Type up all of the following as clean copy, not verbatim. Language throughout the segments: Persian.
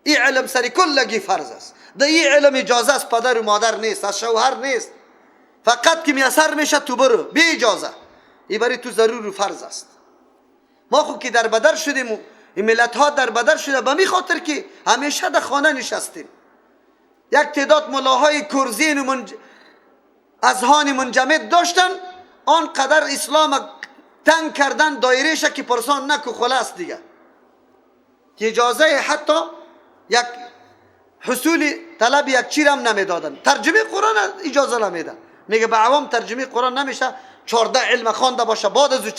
این علم سری کلگی فرض است. در این علم اجازه است پدر و مادر نیست، از شوهر نیست، فقط که میسر میشه تو برو بی اجازه. این برای تو ضرور و فرض است. ما خو که در بدر شدیم و این ملت ها در بدر شده به می خاطر که همیشه در خانه نشستیم. یک تعداد ملاهای کرزین و اذهان منجمد داشتن، آنقدر اسلام تنگ کردن دایرهش که پرسان نکو خلاص دیگه، که اجازه حتی یک حصول طلب یک چیز هم نمیدادن. ترجمه قرآن اجازه نمیدن، میگه به عوام ترجمه قرآن نمیشه، 14 علم خوانده باشه بعد از او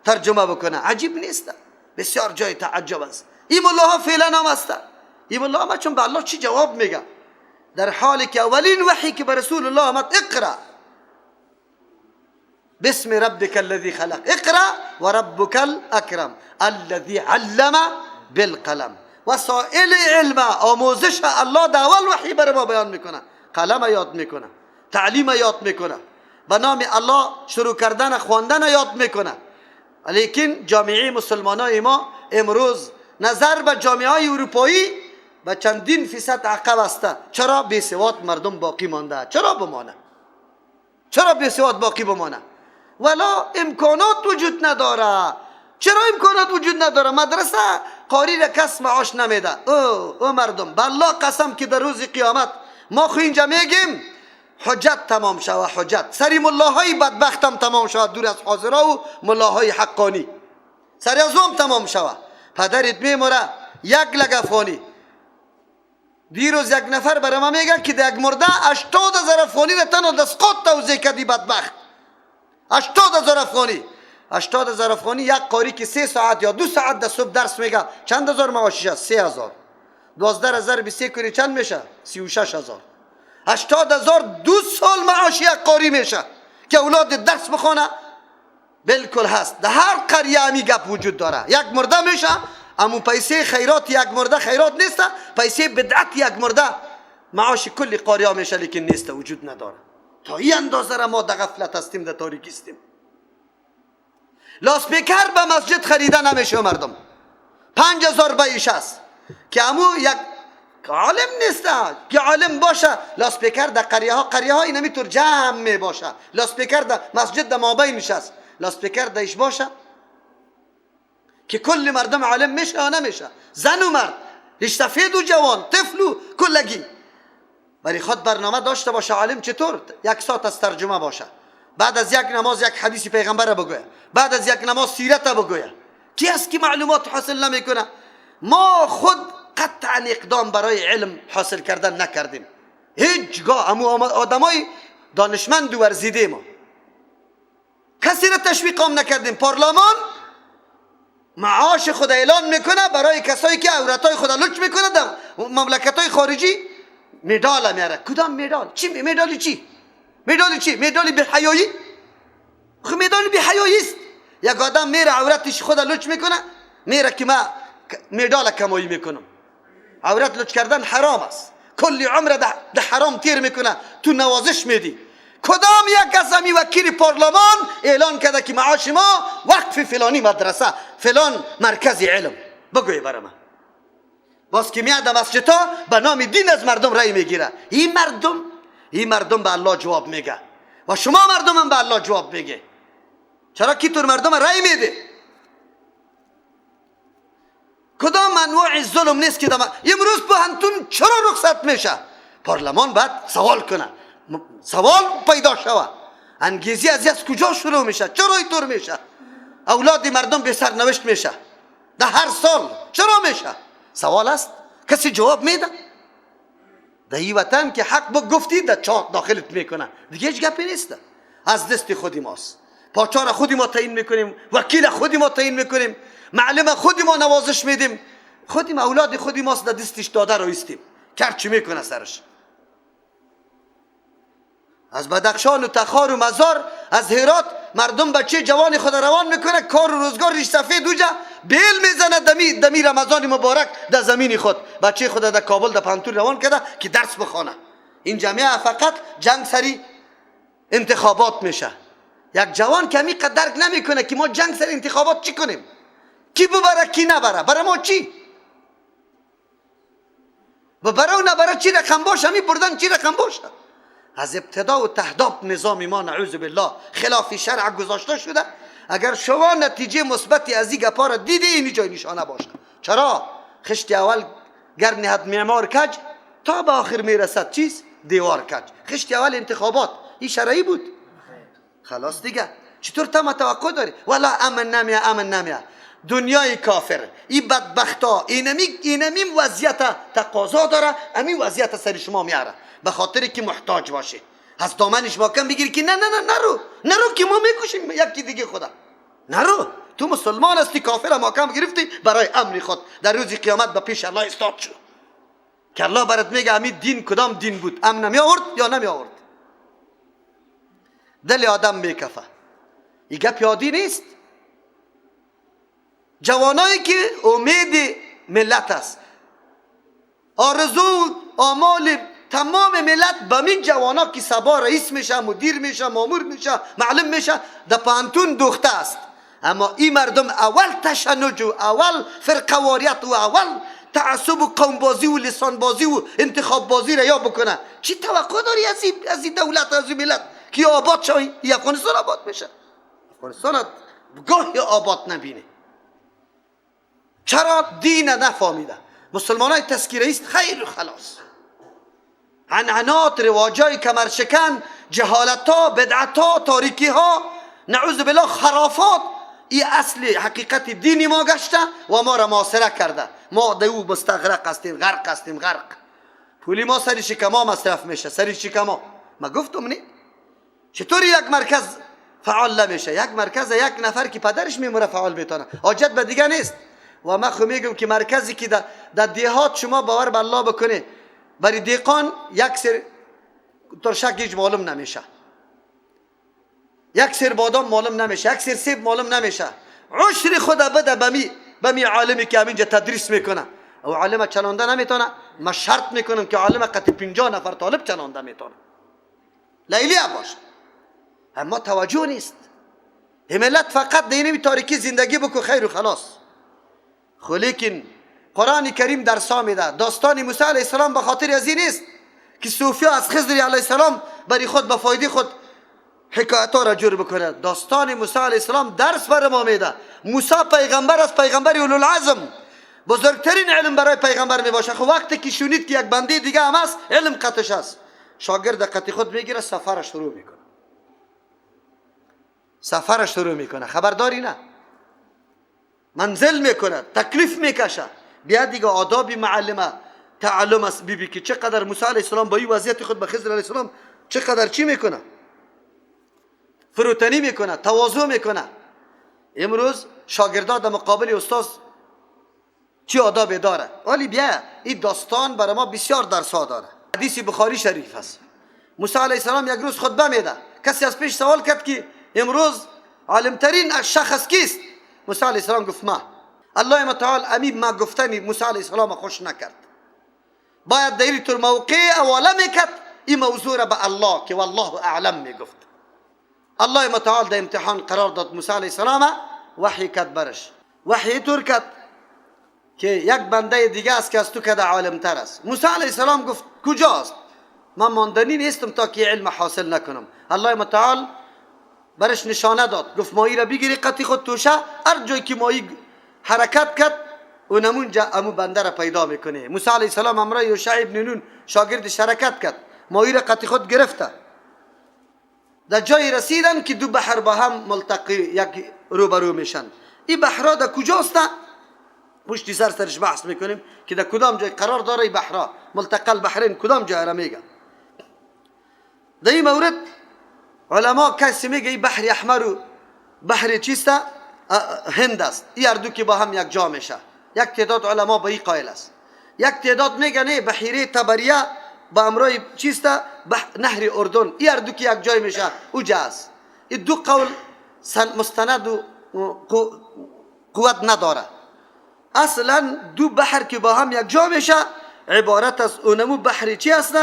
ترجمه بکنه. عجیب نیست؟ بسیار جای تعجب است. این ملاها فعلا هم هستن. این ملاها چون به الله چی جواب میگه؟ در حالی که اولین وحی که به رسول الله آمد، اقرا باسم ربك الذي خلق، اقرا وربك الاکرم الذي علم بالقلم. وسائل علم آموزش الله در اول وحی بر ما بیان میکنه، قلم یاد میکنه، تعلیم یاد میکنه، به نام الله شروع کردن خواندن یاد میکنه. لیکن جامعه مسلمانای ما امروز نظر به جامعه های اروپایی به چندین فیصد عقب است. چرا بی سواد مردم باقی مانده؟ چرا بمانه؟ چرا بی سواد باقی بمانه؟ ولا امکانات وجود نداره. چرا امکانات وجود نداره؟ مدرسه قاری را کس معاش نمیده. او مردم بالله قسم که در روز قیامت ما خو اینجا میگیم حجت تمام شوه، حجت سری ملاهای بدبختم تمام شوه، دور از حاضرا و ملاهای حقانی سری از هم تمام شوه. پدرت میموره یک لگ افغانی. دیروز یک نفر برای ما میگه که یک مرده 80,000 افغانی را تنها دستقات توزیع کردی بدبخت. 80,000 افغانی، 80,000 افغانی. یک قاری که 3 ساعت یا 2 ساعت در صبح درس میگه چند هزار معاشش است؟ 3,000. 12,000 به 3 کنی چند میشه؟ 36,000. 80,000 2 سال معاش یک قاری میشه که اولاد درس بخونه. بالکل هست در هر قریه همی گپ وجود داره. یک مرده میشه، امو پیسه خیرات یک مرده خیرات نیست، پیسه بدعت یک مرده معاش کل قاری ها میشه، لیکن نیست، وجود نداره. تا این اندازه را ما در غفلت هستیم، در تاریکی هستیم. لاسپیکر به مسجد خریده نمیشه مردم، 5,000 بیش است که امو یک عالم نیست که عالم باشه. لاسپیکر در قریه ها، قریه ها اینمی طور جمع می باشه، لاسپیکر در مسجد در مابین نشست، لاسپیکر درش باشه که کل مردم عالم میشه یا نمیشه، زن و مرد، ریش سفید و جوان، طفل و کلگی. برای خود برنامه داشته باشه عالم چطور یک ساعت از ترجمه باشه، بعد از یک نماز یک حدیث پیغمبر بگویه، بعد از یک نماز سیرت بگویه. کی است که معلومات حاصل نمیکنه؟ ما خود قطعا اقدام برای علم حاصل کردن نکردیم هیچگاه. امو آدمای دانشمند و ورزیده ما کسی را تشویق هم نکردیم. پارلمان معاش خود اعلان میکنه برای کسایی که عورتای خود لچ میکنه در مملکتای خارجی مدال میاره. کدام مدال؟ چی مدالی؟ چی مدالی؟ چی مدالی؟ بی حیایی. خب مدال بی حیایی است. یک آدم میره عورتش خود لچ میکنه، میره که ما مدال کمایی میکنم. عورت لچ کردن حرام است، کلی عمر ده حرام تیر میکنه، تو نوازش میدی. کدام یک از همی وکیل پارلمان اعلان کرده که معاش ما وقف فلانی مدرسه، فلان مرکز علم؟ بگوی برای من. باز که میاد مسجدها به نام دین از مردم رای میگیره. این مردم به الله جواب میگه و شما مردم هم به الله جواب میگه. چرا کی تو مردم رای میده؟ کدام انواع ظلم نیست که امروز پوهنتون چرا رخصت میشه؟ پارلمان باید سوال کنه، سوال پیدا شوه. انگیزی از کجا شروع میشه؟ چرا اینطور میشه؟ اولاد مردم به سرنوشت میشه در هر سال، چرا میشه؟ سوال است، کسی جواب میده؟ در این وطن که حق بگفتی در چاه داخلت میکنه دیگه، هیچ گپی نیست. از دست خودی ماست. پاچا را خودی ما تعیین میکنیم، وکیل خودی ما تعیین میکنیم، معلم خودی ما نوازش میدیم، خودیم اولاد خودی ماست در دستش داده رو ایستیم کرچی میکنه سرش. از بدخشان و تخار و مزار، از هرات مردم بچه جوان خود روان میکنه، کار و روزگار ریش سفید اوجا بیل میزنه دمی رمضان مبارک در زمین خود بچه خود در کابل در پانتور روان کرده که درس بخوانه. این جامعه فقط جنگ سری انتخابات میشه. یک جوان که همی قدر درک نمیکنه که ما جنگ سر انتخابات چی کنیم، کی ببره کی نبره، برای ما چی؟ ببره و نبره چی رقم باشه، می بردن چی رقم باشه. از ابتدا و تهداب نظام ما نعوذ بالله خلاف شرع گذاشته شده. اگر شما نتیجه مثبتی از این گپا را دیدی، این جای نشانه باشه. چرا؟ خشت اول گر نهد معمار کج، تا به آخر میرسد چیز؟ دیوار کج. خشت اول انتخابات این شرعی بود، خلاص دیگه. چطور تا توقع داری؟ والا امن نمیه، امن نمیه. دنیای کافر، این بدبختا، اینمی وضعیت تقاضا داره، امی وضعیت سر شما میاره به خاطر که محتاج باشه. از دامنش محکم بگیری که نه نه نه، نرو نرو که ما میکشیم یکی دیگه خدا. نرو، تو مسلمان هستی، کافر محکم گرفتی برای امر خود. در روز قیامت به پیش الله استاد شو که الله برات میگه امی دین کدام دین بود، امن نمی آورد یا نمی آورد. دل آدم میکفه. این گپ یادی نیست. جوانایی که امید ملت است، آرزو آمال تمام ملت به می جوانا که سبا رئیس میشه، مدیر میشه، مامور میشه، معلم میشه، در پانتون دوخته است. اما این مردم اول تشنج و اول فرقواریت و اول تعصب و قوم بازی و لسان بازی و انتخاب بازی را یا بکنه. چی توقع داری از این دولت، از این ملت که آباد شوی؟ افغانستان آباد میشه؟ افغانستان گاهی آباد نبینه. چرا؟ دین نفهمیده. مسلمان های تذکیره است خیر و خلاص. عنعنات، رواجای کمرشکن، جهالت ها، بدعت ها، تاریکی ها، نعوذ بالله خرافات، این اصل حقیقت دینی ما گشته و ما را معاصره کرده. ما در او مستغرق هستیم، غرق هستیم، غرق. پولی ما سری شکما مصرف میشه، سری شکما. ما گفتم نه چطور یک مرکز فعال نمیشه؟ یک مرکز یک نفر که پدرش میموره فعال میتونه، حاجت به دیگه نیست. و من خو میگم که مرکزی که در دیهات شما باور به الله بکنه، برای دیقان یک سر ترشک هیچ معلوم نمیشه، یک سر بادام معلوم نمیشه، یک سر سیب معلوم نمیشه. عشر خدا بده بمی عالمی که همینجا تدریس میکنه. او عالم چلانده نمیتونه. ما شرط میکنم که عالم قطع 50 نفر طالب چلانده میتونه، لیلی باشه. اما توجه نیست. ملت فقط دینی تاریکی زندگی بکو خیر و خلاص. خو لیکن قرآن کریم درس میده. داستان موسی علیه السلام به خاطر از این نیست که صوفیا از خضر علیه السلام برای خود به فایده خود حکایت ها را جور بکنه. داستان موسی علیه السلام درس بر ما میده. موسی پیغمبر است، پیغمبر اولوالعزم، بزرگترین علم برای پیغمبر میباشه. خب وقتی که شنید که یک بنده دیگه هم است، علم قطش است، شاگرد قطع خود میگیره، سفر شروع میکنه. سفر شروع میکنه، خبرداری نه، منزل میکنه، تکلیف میکشه. بیا دیگه آداب معلمه تعلم است. بیبی که چقدر موسی علیه السلام با این وضعیت خود به خضر علیه السلام چقدر چی میکنه، فروتنی میکنه، تواضع میکنه. امروز شاگردا در مقابل استاد چی آداب داره؟ ولی بیا این داستان برای ما بسیار درس ها داره. حدیث بخاری شریف است. موسی علیه السلام یک روز خطبه میده، کسی از پیش سوال کرد که امروز عالمترین شخص کیست؟ موسی علیه السلام گفت ما. الله متعال امی ما گفتنی موسی علیه السلام خوش نکرد. باید در این طور موقع اوله میکرد این موضوع را به الله که والله اعلم میگفت. الله متعال در امتحان قرار داد موسی علیه السلام، وحی کرد برش. وحی طور کرد که یک بنده دیگه است که از تو کده عالمتر است. موسی علیه السلام گفت کجاست؟ من ماندنی نیستم تا که علم حاصل نکنم. الله متعال برش نشانه داد، گفت ماهی را بگیری قطی خود توشه، هر جایی که ماهی حرکت کرد اونمونجا امو بنده را پیدا میکنه. موسی علیه السلام امرای یوشع ابن نون شاگردش حرکت کرد، ماهی را قطی خود گرفته. در جای رسیدن که دو بحر با هم ملتقی یک روبرو میشن. این بحرها در کجاست؟ پشتی سر سرش بحث میکنیم که در کدام جای قرار داره این بحرها، ملتقى البحرین کدام جای را میگه. در این مورد علما کسی میگه این بحر احمر و بحر چیست؟ هند است. این هر دو که با هم یک جا میشه. یک تعداد علما به این قائل است. یک تعداد میگه نه، بحیره تبریه با امرای چیست؟ نهر اردن. این هر دو که یک جای میشه اوجا است. این دو قول مستند و قوت نداره. اصلا دو بحر که با هم یک جا میشه عبارت از اونمو بحر چی است؟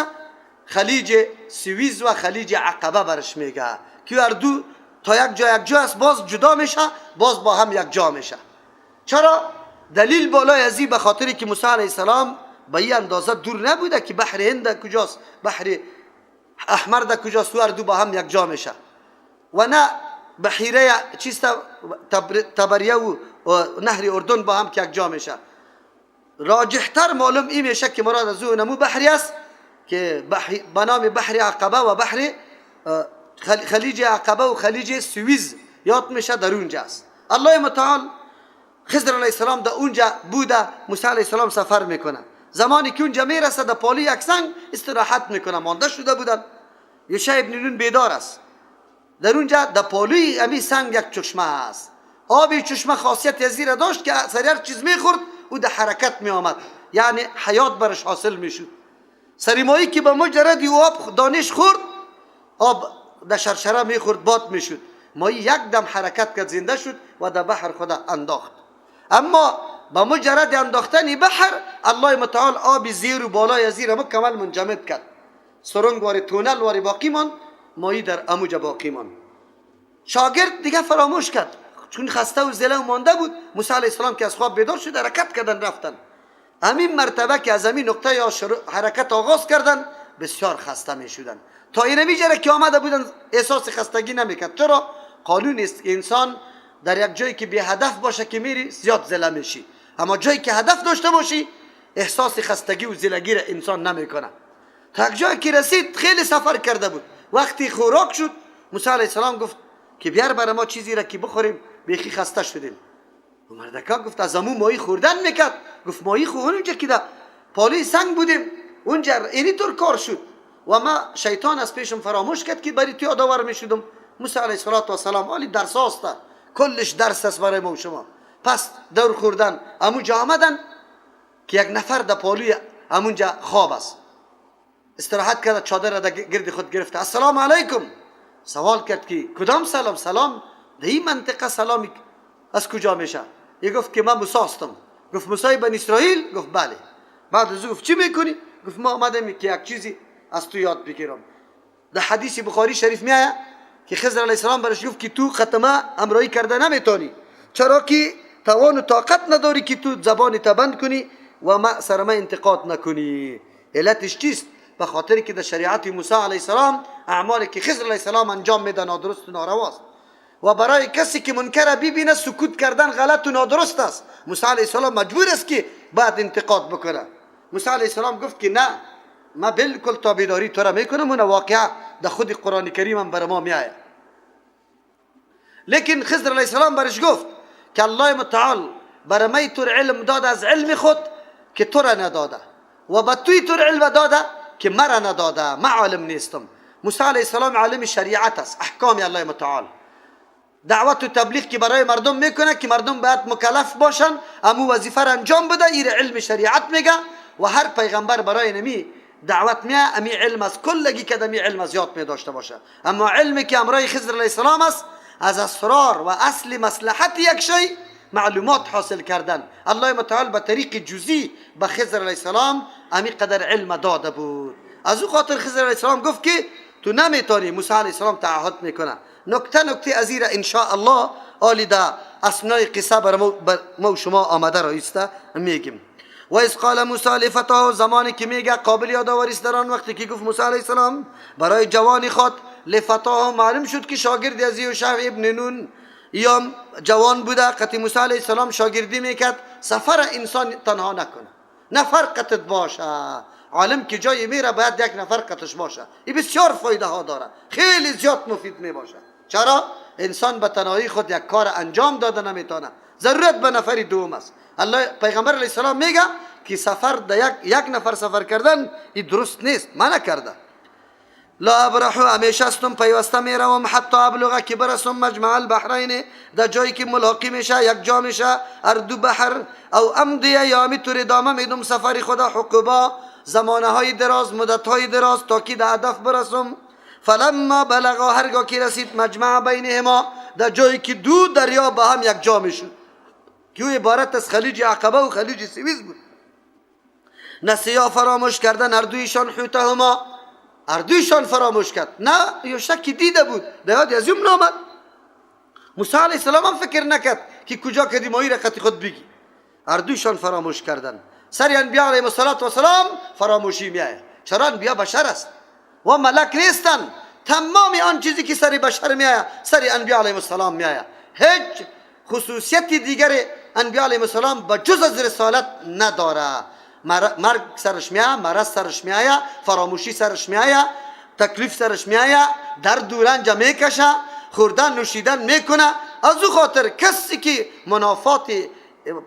خلیج سوئز و خلیج عقبه برش میگه که هر دو تا یک جا یک جا است، باز جدا میشه، باز با هم یک جا میشه. چرا؟ دلیل بالای ازی به خاطری که موسی علیه السلام به این اندازه دور نبوده که بحر هند کجاست، بحر احمر ده کجاست، هر دو با هم یک جا میشه. و نه بحیره چیست تبریه و نهر اردن با هم که یک جا میشه. راجحتر معلوم این میشه که مراد از او نمو بحری است که به نام بحر عقبه و بحر خلیج عقبه و خلیج سوئز یاد میشه، در اونجا است. الله متعال خضر علیه السلام در اونجا بوده، موسی علیه السلام سفر میکنه. زمانی که اونجا میرسه در پالی یک سنگ استراحت میکنه، مانده شده بودن. یوشع ابن نون بیدار است. در اونجا در پالوی امی سنگ یک چشمه است. آب چشمه خاصیت از زیر داشت که سر هر چیز میخورد او در حرکت میآمد، یعنی حیات برش حاصل میشد. سریمایی که به مجرد او آب دانش خورد، آب در شرشره میخورد، باد میشد. مایی یک دم حرکت کرد، زنده شد و در بحر خدا انداخت. اما با مجرد انداختن بحر الله متعال آب زیر و بالای زیر مکمل منجمد کرد. سرنگ واری تونل واری باقی ماند، مایی در اموجا باقی ماند. شاگرد دیگه فراموش کرد، چون خسته و زله و مانده بود. موسی علیه السلام که از خواب بیدار شد حرکت کردن رفتن. همین مرتبه که از همین نقطه یا حرکت آغاز کردن بسیار خسته می شدن. تا این میجره که آمده بودن احساس خستگی نمیکرد. چرا؟ قانون است انسان در یک جایی که بی هدف باشه که میری زیاد زله میشی، اما جایی که هدف داشته باشی احساس خستگی و زلگی را انسان نمیکنه. تا یک جایی که رسید خیلی سفر کرده بود، وقتی خوراک شد موسی علیه السلام گفت که بیار برای ما چیزی را که بخوریم، بیخی خسته شدیم. و مردکا گفت از امو ماهی خوردن میکرد. گفت ماهی خوردن اونجا که در پالوی سنگ بودیم اونجا اینی طور کار شد و ما شیطان از پیشم فراموش کرد که برای تو یادآور میشدم. موسی علیه السلام عالی درس است، کلش درس است برای ما و شما. پس دور خوردن اموجا آمدن که یک نفر در پالوی امونجا خواب است، استراحت کرده، چادر را در گرد خود گرفته. السلام علیکم. سوال کرد که کدام سلام؟ سلام در این منطقه سلامی از کجا میشه؟ یه گفت که من موسی هستم. گفت موسی بن اسرائیل؟ گفت بله. بعد از او گفت چی میکنی؟ گفت ما آمدم که یک چیزی از تو یاد بگیرم. در حدیث بخاری شریف میآید که خضر علیه السلام برش گفت که تو ختمه همراهی کرده نمیتونی، چرا که توان و طاقت نداری که تو زبان تبند کنی و ما سر ما انتقاد نکنی. علتش چیست؟ به خاطر که در شریعت موسی علیه السلام اعمالی که خضر علیه السلام انجام میده نادرست و نارواست و برای کسی که منکر ببینه سکوت کردن غلط و نادرست است. موسی علیه السلام مجبور است که بعد انتقاد بکنه. موسی علیه السلام گفت که نه، ما بالکل تابعداری تو را میکنم، اون واقعا در خود قرآن کریم هم بر ما میآید. لیکن خضر علیه السلام برش گفت که الله متعال بر می تو علم داد از علم خود که تو را نداده و به توی تو علم داده که مرا نداده، ما عالم نیستم. موسی علیه السلام عالم شریعت است، احکام الله متعال، دعوت و تبلیغ که برای مردم میکنه که مردم باید مکلف باشن امو وظیفه را انجام بده، این علم شریعت میگه. و هر پیغمبر برای نمی دعوت میه امی علم از کلگی که امی علم از یاد می داشته باشه. اما علمی که امرای خضر علیه السلام است از اسرار و اصل مصلحت یک شی معلومات حاصل کردن. الله متعال به طریق جزئی به خضر علیه السلام امی قدر علم داده بود. از او خاطر خضر علیه السلام گفت که تو نمیتونی. موسی علیه السلام تعهد میکنه. نکته نکته از ایره ان شاء الله آلی دا اثنای قصه بر ما و شما آمده را ایسته میگیم. و اذ قال موسی لفتاه، زمانی که میگه قابل یادآوری است در آن وقتی که گفت موسی علیه السلام برای جوانی خود لفتاه، معلوم شد که شاگرد از یوشع ابن نون یا جوان بوده، قتی موسی علیه السلام شاگردی میکرد. سفر انسان تنها نکنه، نفر قطت باشه. عالم که جای میره باید یک نفر قطش باشه، این بسیار فایده ها داره، خیلی زیاد مفید میباشه. چرا؟ انسان به تنهایی خود یک کار انجام داده نمیتونه، ضرورت به نفری دوم است. الله پیغمبر علیه السلام میگه که سفر در یک نفر سفر کردن این درست نیست، منع کرده. لا ابرح، همیشه استم پیوسته میروم، حتی ابلغ که برسم مجمع البحرین، در جایی که ملاقی میشه یک جا میشه هر دو بحر، او امضی یا میتور ادامه میدم سفر خدا حقبا، زمانه های دراز، مدت های دراز، تا که در هدف برسم. فلما بلغا، هرگاه که رسید مجمع بینهما، در جایی که دو دریا با هم یک جا میشد که او عبارت از خلیج عقبه و خلیج سوئز بود. نسیا فراموش کردن هر دویشان حوتهما، هر دویشان فراموش کرد. نه یوشع که دیده بود در یاد از اون نامد. موسی علیه السلام هم فکر نکرد که کجا کدی ماهی را قطع خود بگی. هر دویشان فراموش کردن. سر انبیاء علیهم السلام فراموشی میآید. چرا؟ انبیا بشر است و ملک نیستن. تمام آن چیزی که سر بشر میآید سر انبیاء علیهم السلام میآید. هیچ خصوصیت دیگر انبیاء علیهم السلام به جز از رسالت نداره. مرگ سرش میآید، مرض سرش میآید، فراموشی سرش میآید، تکلیف سرش میآید، درد و رنج میکشه، خوردن نوشیدن میکنه. از او خاطر کسی که منافات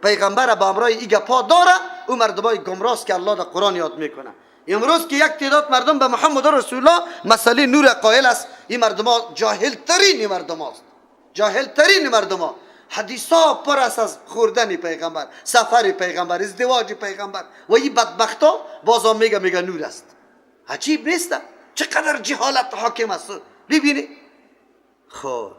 پیغمبر به امرای ای گپا داره او مردمای گمراست که الله در قرآن یاد میکنه. امروز که یک تعداد مردم به محمد رسول الله مسئله نور قائل است، این مردم ها جاهل ترین مردم هاست، جاهل ترین مردم ها. حدیث ها پر است از خوردن پیغمبر، سفر پیغمبر، ازدواج پیغمبر و این بدبخت ها بازم میگه نور است. عجیب نیست چقدر جهالت حاکم است؟ ببینی خب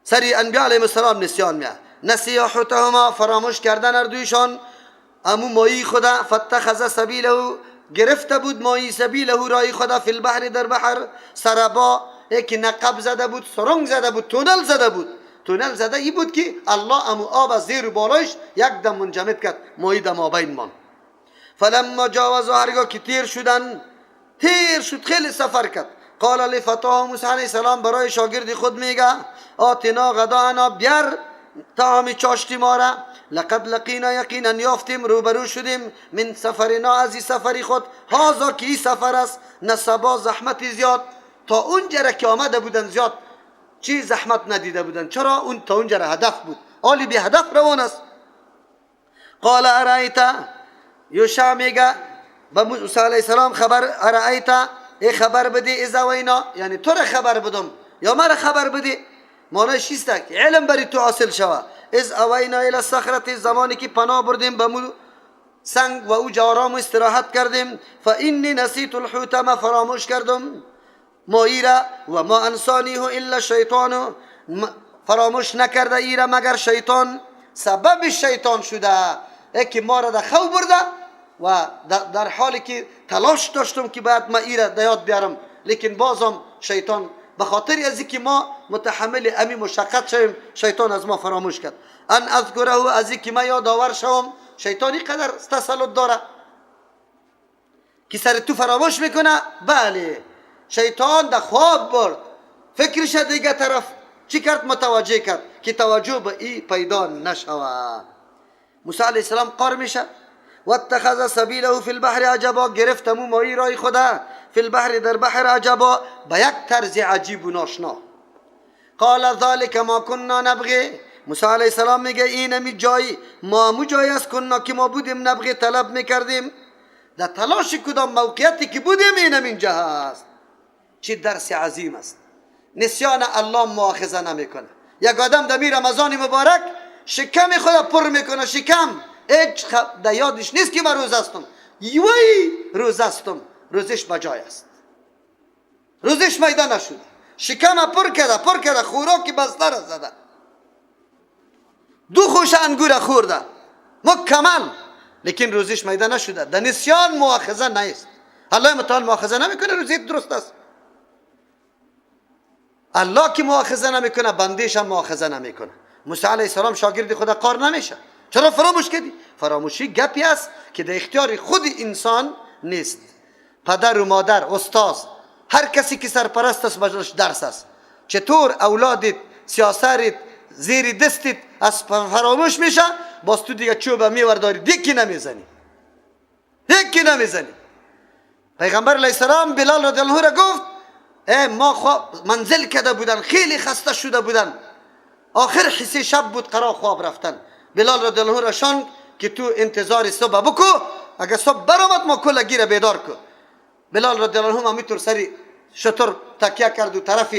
سری انبیاء علیهم السلام نسیان میاد. نسیا حوتهما فراموش کردن اردویشان امو مایی خدا. فاتخذ سبیله گرفته بود مایی سبیله رای خدا فی البحر در بحر سربا، یکی نقب زده بود، سرنگ زده بود، تونل زده بود. تونل زده ای بود که الله امو آب از زیر و بالایش یک دم منجمد کرد، مایی دم آبین مان. فلما جاوزا هرگاه که تیر شدن، تیر شد خیلی سفر کرد. قال لفتاه موسی علیه السلام برای شاگرد خود میگه آتنا غدانا بیار طعام چاشتی ما را. لقد لقینا یقینا یافتیم روبرو شدیم من سفرنا از این سفری خود، هازا که این سفر است، نصبا زحمت زیاد. تا اونجا که آمده بودن زیاد چی زحمت ندیده بودن. چرا؟ اون تا اونجا هدف بود، آلی بی هدف روان است. قال ارایت، یوشع میگه به موسی علیه السلام خبر، ارایت ای خبر بدی اذا وینا، یعنی تو را خبر بدم یا مرا خبر بدی، معنیش چیست؟ علم بری تو حاصل شوه. اذ اوینا الی الصخرة، زمانی که پناه بردیم به مو سنگ و او آرام و استراحت کردیم. فانی نسیت الحوت، ما فراموش کردم ماهی را، و ما انسانیه الا شیطان، فراموش نکرده ای را مگر شیطان. سبب شیطان شده که ما را در خو برده و در حالی که تلاش داشتم که باید ما ای را یاد بیارم، لیکن بازم شیطان به خاطر از اینکه ما متحمل امی مشقت شویم، شیطان از ما فراموش کرد. ان اذکره، از اینکه ما یادآور شوم. شیطان اینقدر تسلط داره که سر تو فراموش میکنه. بله، شیطان در خواب برد، فکرش دیگه طرف چی کرد؟ متوجه کرد که توجه به ای پیدا نشود. موسی علیه السلام قار میشه. واتخذ سبیله فی البحر عجبا، گرفت مو ماهی رای خدا فی البحر در بحر عجبا، به یک طرز عجیب و ناشنا. قال ذلک ما كنا نبغی، موسی علیه السلام میگه این می جای ما مو جای است کنا که ما بودیم، نبغی طلب میکردیم، در تلاش کدام موقعیتی که بودیم اینم اینجا هست. چه درس عظیم است. نسیان الله مؤاخذه نمیکنه. یک آدم در رمضان مبارک شکم خدا پر میکنه، شکم هیچ در یادش نیست که من روز هستم، یوی روز هستم، روزش بجای است، روزش میدان نشده، شکم پر کرده، پر کرده، خوراکی بستر زده، دو خوش انگور خورده مکمل، لیکن روزش میدان نشده. در نسیان مؤاخذه نیست. الله متعال مؤاخذه نمیکنه، روزی درست است. الله که مؤاخذه نمیکنه، بندیش هم مؤاخذه نمیکنه. موسی علیه السلام شاگرد خدا قار نمیشه. چرا فراموش کردی؟ فراموشی گپی است که در اختیار خود انسان نیست. پدر و مادر، استاد، هر کسی که سرپرست است بجاش درس است. چطور اولادت سیاست زیر دستت از فراموش میشه، باز تو دیگه چوب میورداری، دیکی نمیزنی، دیکی نمیزنی. پیغمبر علیه السلام بلال رضی الله عنه را گفت ای ما خواب منزل کرده بودن، خیلی خسته شده بودن، آخر حسی شب بود، قرار خواب رفتن. بلال رضی الله عنه را شاند که تو انتظار صبح بکو، اگه صبح برآمد ما کل گیره بیدار کو. بلال رضی الله عنه میتور سری شتر تکیه کرد و طرف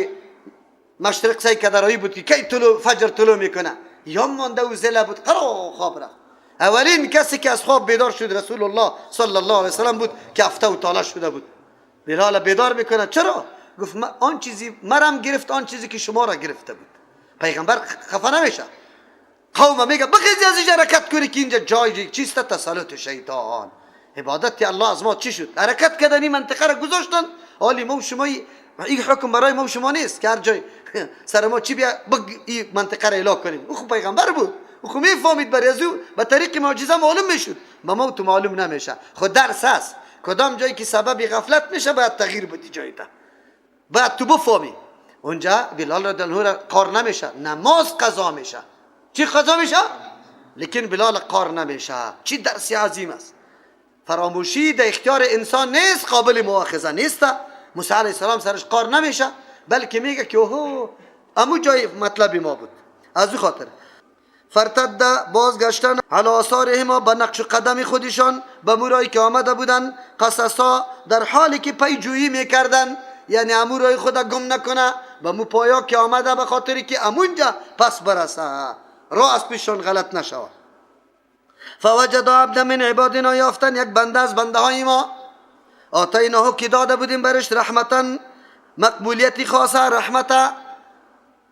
مشرق سعی کدرایی بود که کی طلوع فجر طلوع میکنه، یا مانده و زله بود، قرار خواب رفت. اولین کسی که از خواب بیدار شد رسول الله صلی الله علیه وسلم بود که هفته و تاله شده بود. بلال بیدار میکنه. چرا؟ گفت آن چیزی مرم گرفت، آن چیزی که شما را گرفته بود. پیغمبر خفه نمیشه. قوم میگه بخیزی از اینجا حرکت کنی که اینجا جای چیست؟ تسلط شیطان. عبادت الله از ما چی شد؟ حرکت کردن این منطقه را گذاشتن. حالی ما و شما این حکم برای ما و شما نیست که هر جای سر ما چی بیا این منطقه را اعلام کنیم. او خب پیغمبر بود، خو میفهمید برای از او به طریق معجزه معلوم میشد، به ما تو معلوم نمیشه. خود درس است، کدام جایی که سبب غفلت میشه باید تغییر بدی جایی تا باید تو بفهمی. اونجا بلال رضی الله عنه قار نمیشه، نماز قضا میشه. چی قضا میشه؟ لیکن بلال قار نمیشه. چی درس عظیم است. فراموشی در اختیار انسان نیست، قابل مؤاخذه نیست. موسی علیه السلام سرش قار نمیشه، بلکه میگه که اوه امو جای مطلب ما بود. از او خاطر فرتد بازگشتن علی آثارهما به نقش قدم خودشان، به مورایی که آمده بودن، قصصا در حالی که پیجویی میکردن، یعنی امورای خود گم نکنه، به مو پایا که آمده به خاطری که امونجا پس برسه، راه از پیششان غلط نشود. فوجد عبدا من عبادنا، یافتن یک بنده از بنده های ما، آتیناه که داده بودیم برش رحمتا مقبولیتی خاصه، رحمتا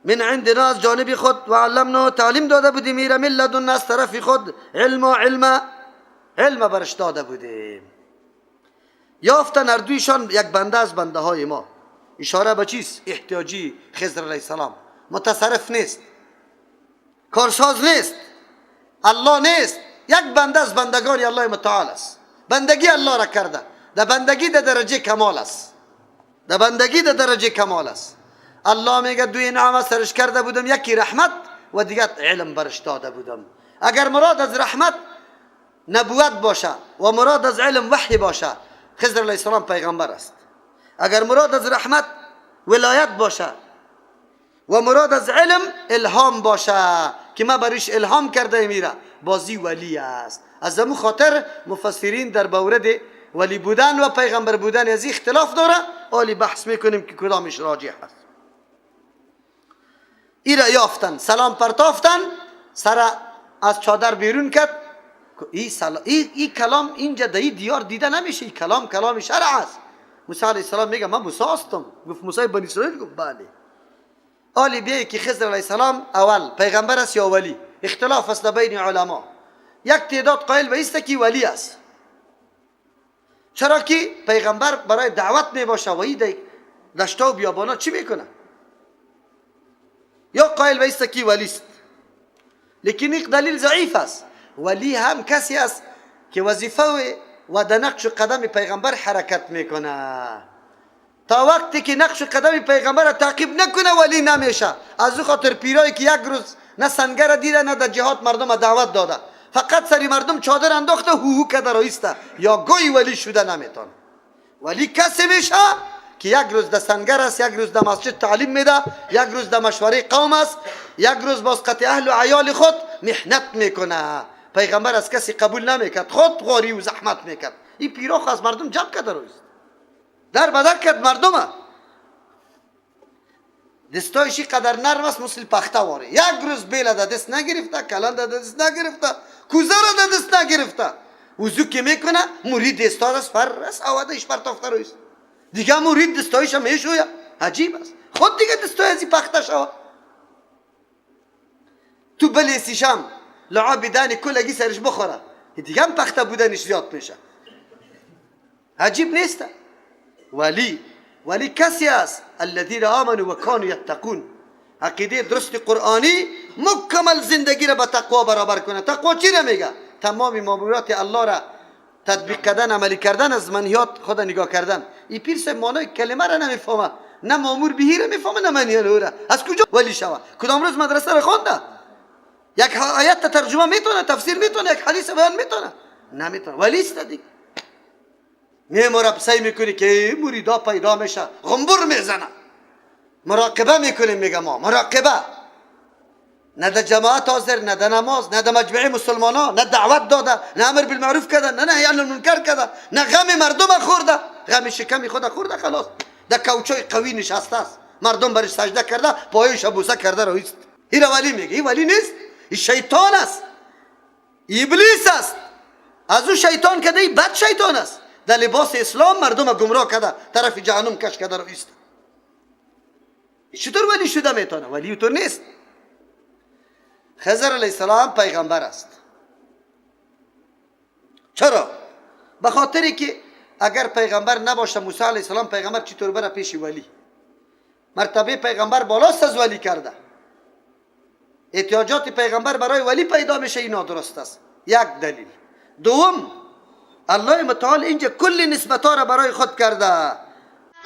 من عندنا از جانب خود، و علمناه تعلیم داده بودیم ایره من لدن از طرف خود، علم علم علم برش داده بودیم. یافتن اردویشان یک بنده از بنده های ما. اشاره به چیست؟ احتیاجی خضر علیه السلام، متصرف نیست، کارساز نیست، الله نیست، یک بنده از بندگان الله متعال است. بندگی الله را کرده، در بندگی در درجه کمال است، در بندگی در درجه کمال است. الله میگه دوی نعمت سرش کرده بودم، یکی رحمت و دیگر علم برش داده بودم. اگر مراد از رحمت نبوت باشه و مراد از علم وحی باشه، خضر علیه السلام پیغمبر است. اگر مراد از رحمت ولایت باشه و مراد از علم الهام باشه که ما برش الهام کرده میره، بازی ولی است. از همون خاطر مفسرین در مورد ولی بودن و پیغمبر بودن از اختلاف داره. آلی بحث میکنیم که کدامش راجح است. ایره یافتن، سلام پرتافتن، سر از چادر بیرون کرد. ای کلام اینجا در دیار دیده نمیشه. ای کلام کلام شرع است. موسی علیه السلام میگه من موسی هستم. گفت موسی بنی اسرائیل؟ گفت بله. آلی بیای که خضر علیه السلام اول پیغمبر است یا ولی؟ اختلاف است بین علما. یک تعداد قائل به است که ولی است، چرا که پیغمبر برای دعوت میباشه و ای دشتا و بیابانا چی میکنه؟ یا قائل به است که ولی است، لیکن یک دلیل ضعیف است. ولی هم کسی است که وظیفه و در نقش قدم پیغمبر حرکت میکنه. تا وقتی که نقش قدم پیغمبر تعقیب نکنه ولی نمیشه. از او خاطر پیرایی که یک روز نه سنگر دیده نه در جهاد مردم دعوت داده، فقط سری مردم چادر انداخته هو هو کده رایسته، یا گوی ولی شده نمیتونه. ولی کسی میشه که یک روز در سنگر است، یک روز در مسجد تعلیم میده، یک روز در مشوره قوم است، یک روز باز قطع اهل و عیال خود محنت میکنه. پیغمبر از کسی قبول نمیکرد، خود غاری و زحمت میکرد. این پیراخ از مردم جمع کرده روز در بدر کرد مردمه. دستایش قدر نرم است مثل پخته واره. یک روز بیل در دست نگرفته، کلان در دست نگرفته، کوزه را در دست نگرفته. وضو که میکنه مرید دستار است فرس آوادش پرتافته رویست. دیگه مرید دستایش هم میشویه. عجیب است. خود دیگه دستای از پخته شوه. تو بلیسیشم لعاب دانی کلگی سرش بخوره، دیگه هم پخته بودنش زیاد میشه. عجیب نیست؟ ولی کسی است الذین آمنوا و کانوا یتقون. عقیده درست قرآنی مکمل زندگی را به تقوا برابر کنه. تقوا چی را میگه؟ تمام مامورات الله را تطبیق کردن، عملی کردن، از منهیات خود نگاه کردن. این پیر صاحب معنای کلمه را نمیفهمه، نه مامور بهی را میفهمه نه منهی را. از کجا ولی شوه؟ کدام روز مدرسه را خوانده؟ یک آیت ترجمه میتونه، تفسیر میتونه، یک حدیث بیان میتونه؟ نمیتونه. ولی است دیگه. میموره سعی میکنی که مریدا پیدا میشه، غنبر میزنه. مراقبه میکنیم، میگه ما مراقبه نه در جماعت حاضر، نه در نماز، نه در مجمع مسلمان ها، نه دعوت داده، نه امر بالمعروف کرده، نه نهی عن المنکر کرده، نه غم مردم خورده، غم شکم خود خورده. خلاص در کوچای قوی نشسته است، مردم برش سجده کرده، پایش بوسه کرده رویست. این ولی میگه، این ولی نیست، این شیطان است، ابلیس است. از او شیطان کرده، این بد شیطان است. در لباس اسلام مردم گمراه کرده، طرف جهنم کش کرده رویست. چطور ولی شده میتونه؟ ولی تو نیست. خضر علیه السلام پیغمبر است. چرا؟ به خاطری که اگر پیغمبر نباشه، موسی علیه السلام پیغمبر چطور بره پیش ولی؟ مرتبه پیغمبر بالاست از ولی کرده. احتیاجات پیغمبر برای ولی پیدا میشه، این نادرست است. یک دلیل. دوم، الله متعال اینجا کل نسبت ها را برای خود کرده.